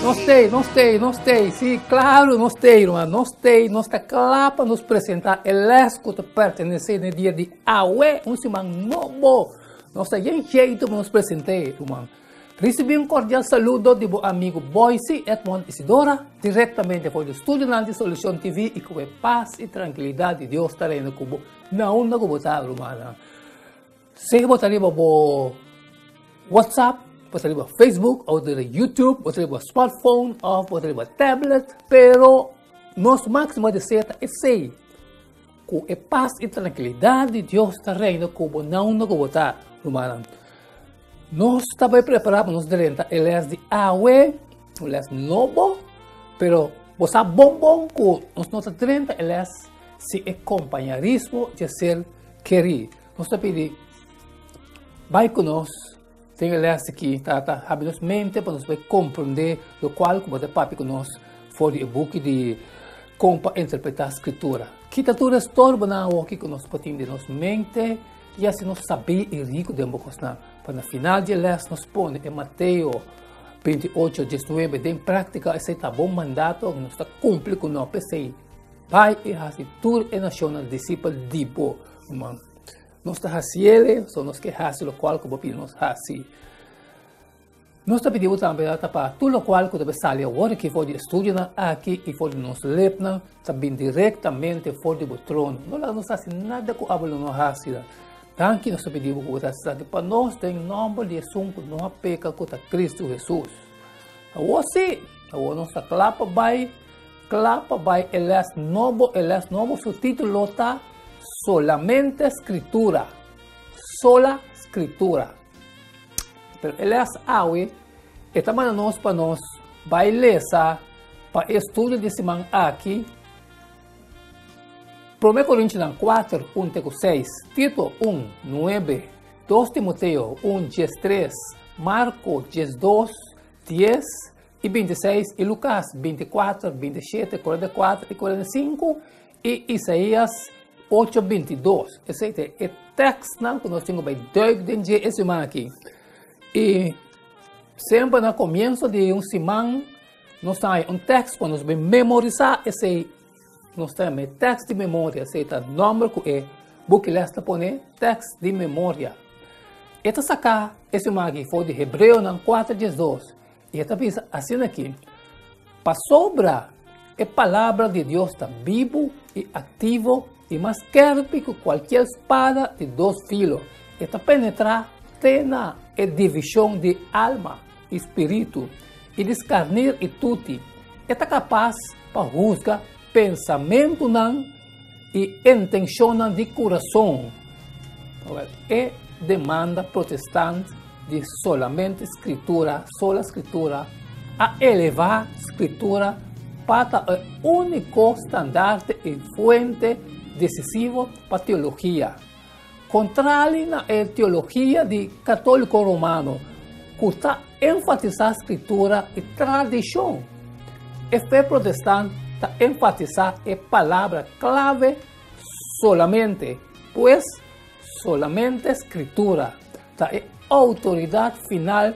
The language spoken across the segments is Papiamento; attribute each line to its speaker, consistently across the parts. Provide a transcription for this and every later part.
Speaker 1: Nos t'ei, nos t'ei, nos t'ei, sí, klaro nos t'ei, ruman, nos t'ei, nos ta kla pa nos presentá e lès ku ta pertenesé na e dia di awe, un siman nobo. Nos ta yen jeito pa nos present'é, ruman. Risibí un kordial saludo di bo amigu Boyce Edmond Isidora, direktamente for di studionan di Solucion TV i ku e pas i trankilidat di Dios ta reina ku bo na unda ku bo ta, rumannan. Sea bo ta riba bo WhatsApp, bo ta riba Facebook, of bo ta riba YouTube, bo ta riba smartphone of bo ta riba tablet, pero nos máximo deseo ta esei, ku e pas i trankilidat di Dios ta reina ku bo na unda ku bo ta, rumannan. Nos ta bai prepará pa nos drenta e les di awe, un les nobo, pero bo sa bon bon ku nos no ta drenta e les si e kompañerismo dje ser kerí. Nos ta pidi, bai ku nos den e les aki, Tata, habri nos mente pa nos bai komprendé lokual ku bo ta papia ku nos for di e buki di Kon pa Interpretá Skritura. Kita tur estorbonan awoki ku nos por tin den nos mente. I asi nos sabí i riku den bo kosnan, pa na final di e lès nos pone e Mateo 28, 19 den práktika. Esei ta bo mandato, nos ta kumpli ku no. P'esei, bai i hasi tur e nashonnan disipel di bo. Ruman, nos ta hasiel, so nos ke hasi lokual ku bo pidi nos hasi. Nos ta pidi bo tambe ta pa tur lokual ku ta bai sali awor aki for di e studionan aki i for di nos lepnan ta bin direktamente for di bo trono. No laga nos hasi nada ku abo lo no hasi. Danki nos ta pidi bo ku bo ta hasi esaki pa nos den nòmber di esun ku no a peka ku ta Kristu Hesus. Awor si, awor nos ta kla pa bai, kla pa bai e lès nobo, e lès nobo su título ta Solamente Skritura, Sola Skritura. Pero e les awe e ta manda nos pa nos bai lesa pa e estudio di siman aki Prome Korintionan 4, 1 te ku 6, Tito 1, 9, 2 Timoteo 1, 13, Marko 12, 10 i 26 i Lukas 24, 27, 44 i 45 i Isaías 8, 22. Esei ta e tekstnan ku nos tin ku bai duik den dje e siman aki. I semper na komienso di un siman nos ta haña un tekst ku nos bai memorisá esei. Nos ta yama e tekst di memoria. Esei ta nòmber ku e buki lès ta pone, tekst di memoria. E ta saká e siman aki for di Hebreonan 4, 12. I e ta bisa asina aki, Pasobra e palabra di Dios ta bibu i aktivo i mas skerpi ku kualkier spada di dos filo. E ta penetrá te na e divishon di alma i spiritu i di skarnir i tuti. E ta kapas pa husga pensamentunan i intenshonnan di kurason. E demanda protestant di solamente Skritura, sola Skritura, a elevá Skritura pa ta e úniko standarte i fuente desisivo pa teologia. Kontrali na e teologia di Katóliko Romano ku ta enfatisá Skritura i tradishon, e fe protestant ta enfatisá e palabra klave solamente, pues solamente Skritura ta e outoridat final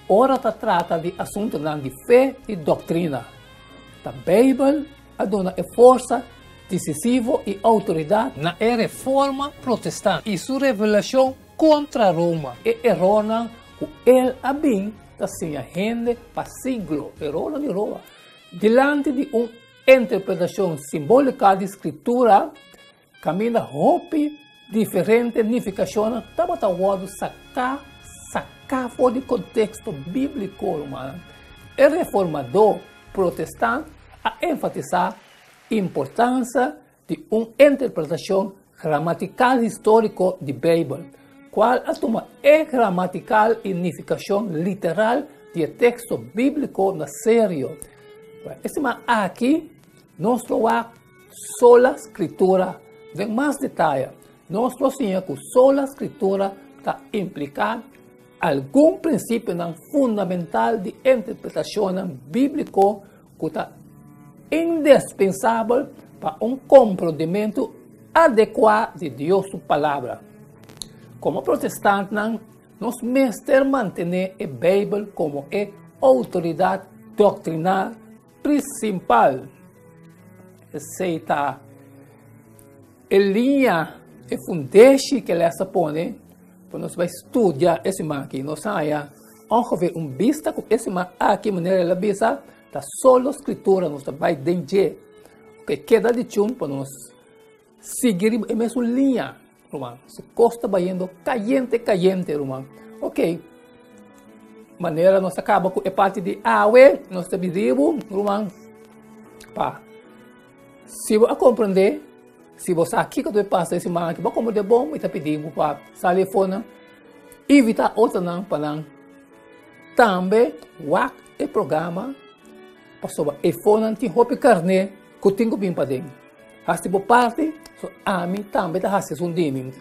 Speaker 1: ora ta trata di asuntunan di fe i doktrina. Ta Beibel a duna e forsa disisivo i outoridat na e Reforma Protestant i su revelashon kontra Roma, e erornan ku el a bin ta siña hende pa siglo, erornan di Roma, dilanti di un interpretashon simbóliko di Skritura kaminda hopi diferente nifikashonnan tabata wòrdu saká saká for di konteksto bíbliko, rumannan. E reformadó protestant a enfatisá importansia di un interpretashon gramatikal históriko di Beibel, kual a tuma e gramatikal i nifikashon literal di e teksto bíbliko na serio. E siman aki nos lo wak Sola Scritura den mas detaye. Nos lo siña ku sola Scritura ta impliká algun prinsipionan fundamental di interpretashonnan bíbliko ku ta indispensabel pa un komprondementu adekuá di Dios su Palabra. Komo protestantnan, nos mester mantené e Beibel komo e. outoridat doktrinal prinsipal. Esei ta e liña, e fundeshi ku el a pone pa nos bai studia e siman aki. Nos haya ongeveer un bista ku e siman aki, manera el a bisa, ta solo Skritura nos ta bai den dje. Ok, keda di chun pa nos sigui riba e mesun liña, ruman. Si kos ta bayendo kayente, kayente, ruman. Ok, manera nos a kaba ku e parti di awe, nos ta bidi bo, ruman, pa si bo a komprendé, si bo sa kiko ta pasa e siman aki, bo a komprendé bon, mi ta pidi bo pa sali afonan, invitá otronan pa nan tambe wak e programa, pasobra e fonan tin hopi karné ku tin ku bin paden. Hasi bo parti, so ami tambe ta hasi esun di mi.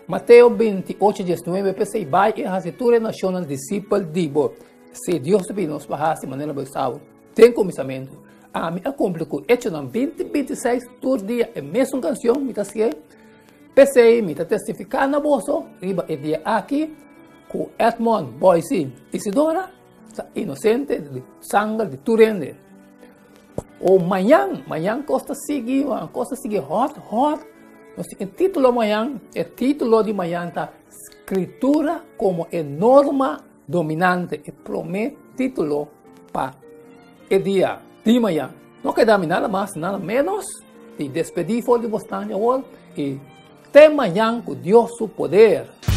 Speaker 1: Mateo 28, 19, P'esei bai i hasi tur e nashonnan disipel di bo. Si Dios ta pidi nos pa hasi manera bo estaba den kuminsamentu. Ami a kumpli ku Echonan 20, 26, tur dia e mesun kansion mi ta si'e. P'esei mi ta testifiká na boso riba e dia aki ku Edmond Boise Isidora ta inosente di sanger di tur hende. O mañan, mañan kos ta sigui, mañan kos ta sigui hot, hot. Nos tin e título mañan, e título di mañan ta Skritura komo e norma dominante, e promé título pa e dia di mañan. No keda mi nada mas, nada ménos di despedí for di bosnan awor i te mañan ku Dios su poder.